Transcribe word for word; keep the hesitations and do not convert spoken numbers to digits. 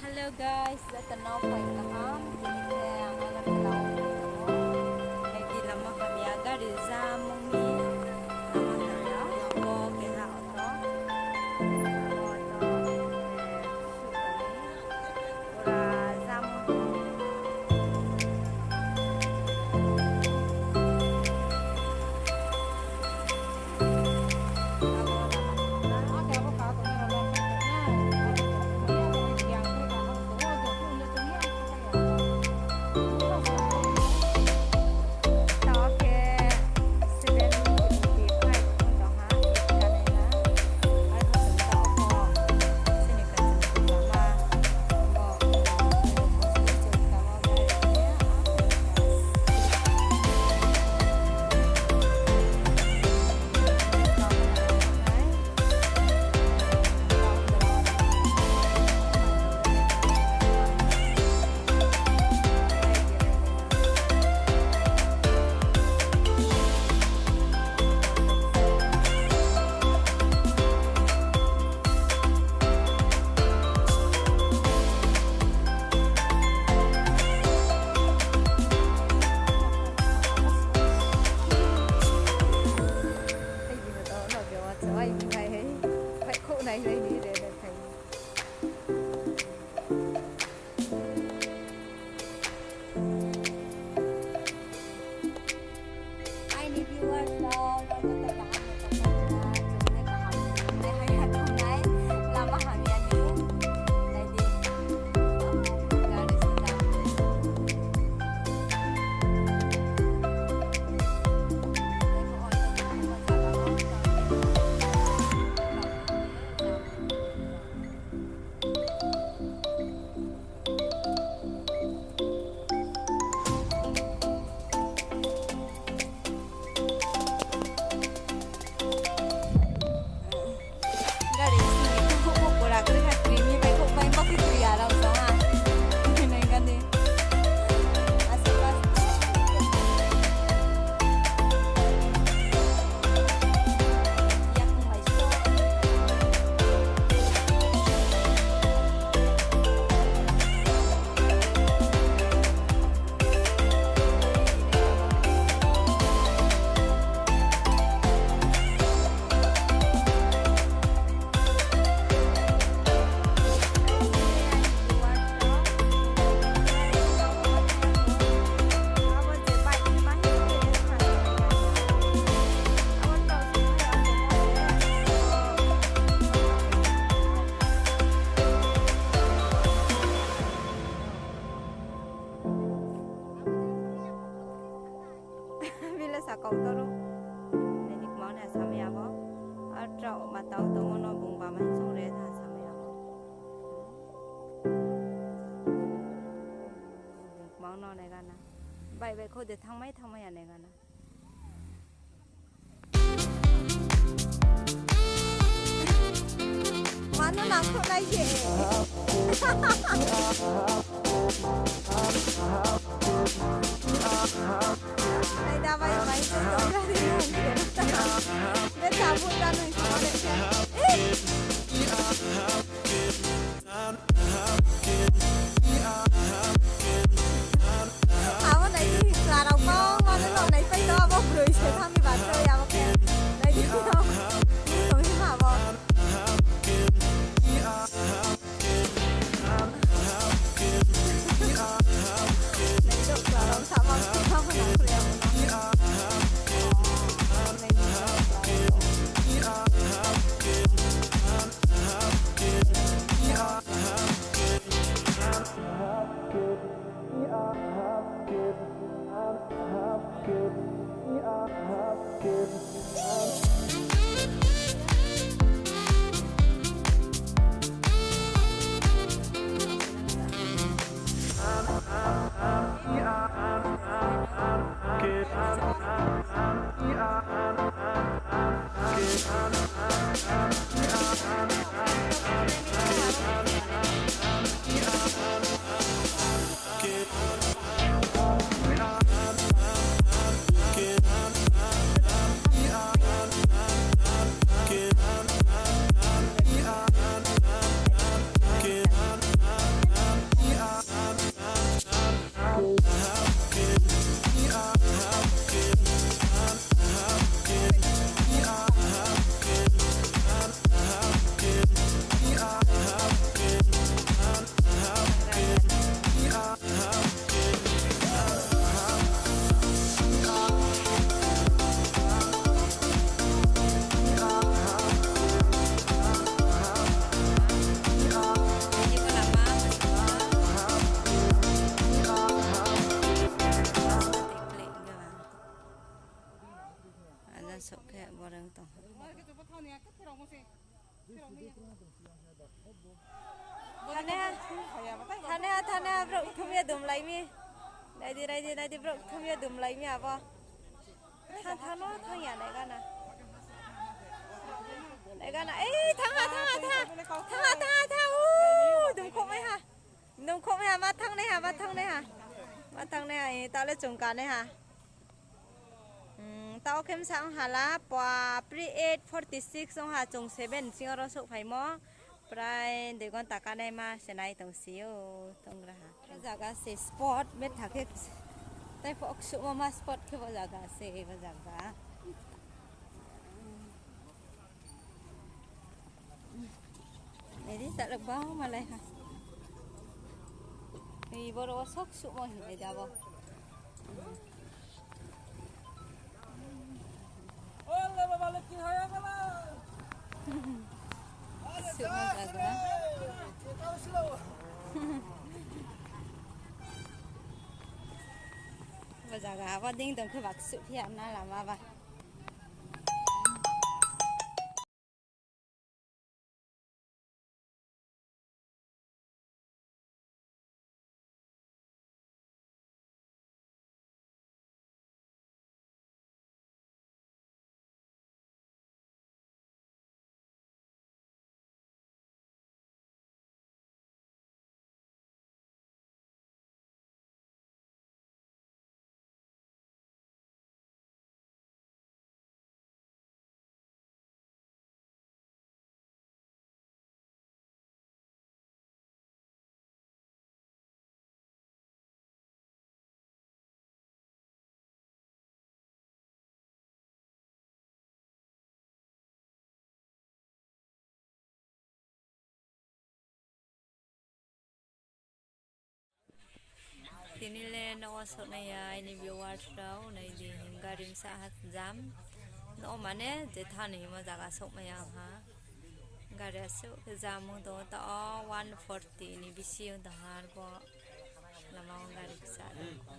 Hello guys, joto no phai kaham. Tini khe ang Agartala wo phai tongo. Naidi lama hamya, gari jam ong mi lama hamya. Bo keha auto. Auto, eh, pura jam ong mi. Aini viewers rao, no joto kaham no tongthok na, chung le kaham, le hamya tongnai, lama hamya ni, nai di, gari se jam. Gari sini khuh khuh pura kri ha, kri mi bai khuh bai ma kri kri ya rao sa ha. Nai gani. Asa bas. Yakung bai so. Bile sakau toro. Nini kmang ni samai abo. Atra ma tau tongmo no bung bamai song re tha samai abo. Bung kmang no nai gana. Bai bai kho de thangmai thangmai ya nai gana. Mano nangkhruh nai se. Nai da bai bai se dong gari nang se. Be sabu ta nai se. Abo nai di hingkla rao bangma no nai pai do, abo broi se thang ni ba tei abo khe. Nai di no. Tong hima abo. Nai di hingkla rao sama abo nang kri abo no. Nai di hingkla rao. Mi, nai di, nai di, nai di, brouh kthum yo dumlai mi abo. Thanng, thanng no, thanng ya, nai gana. Nai gana, ei, thanng ha, thanng ha, thanng ha, thanng ha, thanng ha, u, dumkhouhmai ha. Dumkhouhmai ha, ma thanng nai ha, ma thanng nai ha. Ma thanng nai ha, e, taoh le chung ka nai ha. Hmm, taoh khe bsa ong ha la, pua pri eight forty six ong ha, chung seven sing yo ro souhphaimo. Prai dui gonta kanaima se nai tong si ou, tonggra ha. Bo zaga se spot, betha khe, tei pho ksuhmo ma spot khe bo zaga se, bo zaga. Nai di, taoh le bangma lai ha. Ei, boro wo sok suhmo hinglai di abo. Suhmo zaga. Bo zaga abo ding tong khe ba ksuh phi ya na lama ba. Tini le nouh wo souhnai ya, aini viewers rao nai di, gari bsa ha jam. Nouh mane je thanng ni himo zaga souhmai ya ha. Gari asuh khe jam ong tong ou, taoh one forty ni bisi ong tong ha, arphuh lama wo gari bsa tong ou.